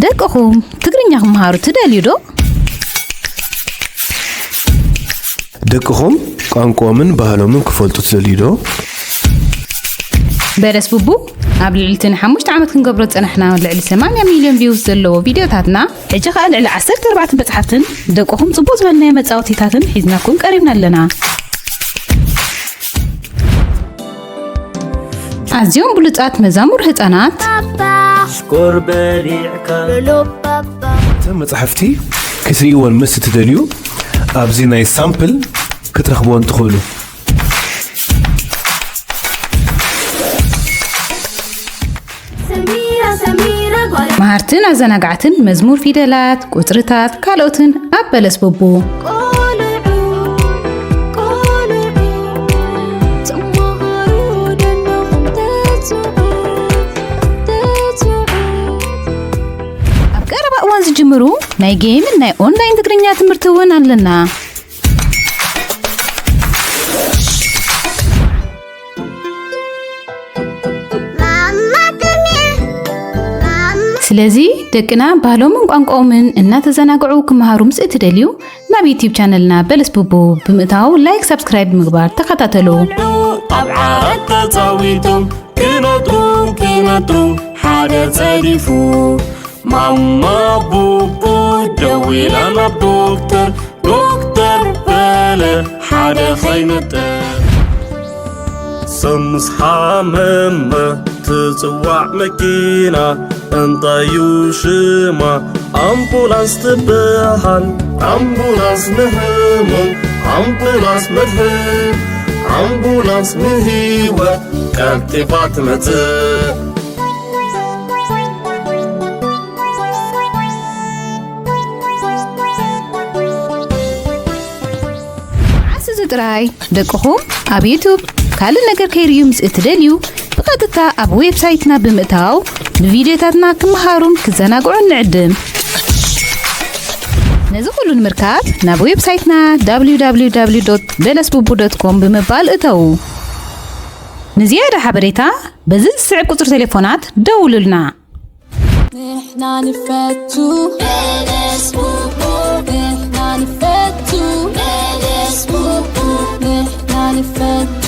ደቅኹም ትግርኛ ክመሃሩ ትደልዩ ዶ? ደቅኹም ቋንቋኦምን ባህሎምን ክፈልጡ ትደልዩ ዶ? በለስ ቡቡ ኣብ ልዕሊ እቲ ንሓሙሽተ ዓመት ክንገብሮ ዝጸናሕና ልዕሊ ሰማንያ ሚልዮን ቪውስ ዘለዎ ቪድዮታትና፣ ሕጂ ኸኣ ልዕሊ ዓሰርተ ኣርባዕተ መጽሓፍትን ደቅኹም ጽቡቕ ዝበልናዮ መጻወቲታትን ሒዝናኩም ቀሪብና ኣለና። ኣዝዮም ብሉጻት መዛሙር ህጻናት። ሽኮር በሊዕካ። እተን መጻሕፍቲ ክትርእይወን ምስ እትደልዩ፣ ኣብዚ ናይ ሳምፕል ክትረኽብወን ትኽእሉ። ሰሚራ፣ ሰሚራ ጓል መሃርትን ኣዘናጋዕትን መዝሙር ፊደላት፣ ቁጽርታት፣ ካልኦትን ኣብ በለስ ቡቡ። ቆልዑ፣ ቆልዑ፣ ትመሃሩ ደለኹም ተጽዑ፣ ተጽዑ። ኣብ ቀረባ እዋን ዝጅምሩ ናይ ጌምን ናይ ኦንላይን ትግርኛ ትምህርቲ እውን ኣለና። ስለዚ ደቅና ባህሎምን ቋንቋኦምን እናተዘናግዑ ክመሃሩ ምስ እትደልዩ፣ ናብ ዩቲዩብ ቻነልና በለስ ቡቡ ብምእታው ላይክ፣ ሳብስክራይብ ብምግባር ተኸታተሉ። ኣብ ዓራት ተጻዊቶም ክነጥሩ ክነጥሩ ሓደ ጸዲፉ። ማማ ቡቡ ደዊላ ናብ ዶክተር፣ ዶክተር በለ ሓደ ኸይነጥር። ሰምስ ሓመመ ትጽዋዕ መኪና፣ እንታይ እዩ ሽማ? ኣምቡላንስ ትበሃል። ኣምቡላንስ ንህሙም፣ ኣምቡላንስ መድሕን፣ ኣምቡላንስ ንህይወት ቀልጢፋ ትመጽእ። መዓስ እዚ ጥራይ ደቅኹም ኣብ ዩቱብ ካልእ ነገር ከይርእዩ ምስ እትደልዩ፣ ብቐጥታ ኣብ ዌብሳይትና ብምእታው ብቪድዮታትና ክመሃሩን ክዘናግዑን ንዕድም። ነዚ ኩሉ ንምርካብ ናብ ዌብሳይትና www.belesbubu.com ብምባል እተዉ። ንዝያዳ ሓበሬታ በዚ ዝስዕብ ቁጽሪ ቴሌፎናት ደውሉልና። ንሕና ንፈቱ በለስ ቡቡ፣ ንሕና ንፈቱ በለስ ቡቡ፣ ንሕና ንፈቱ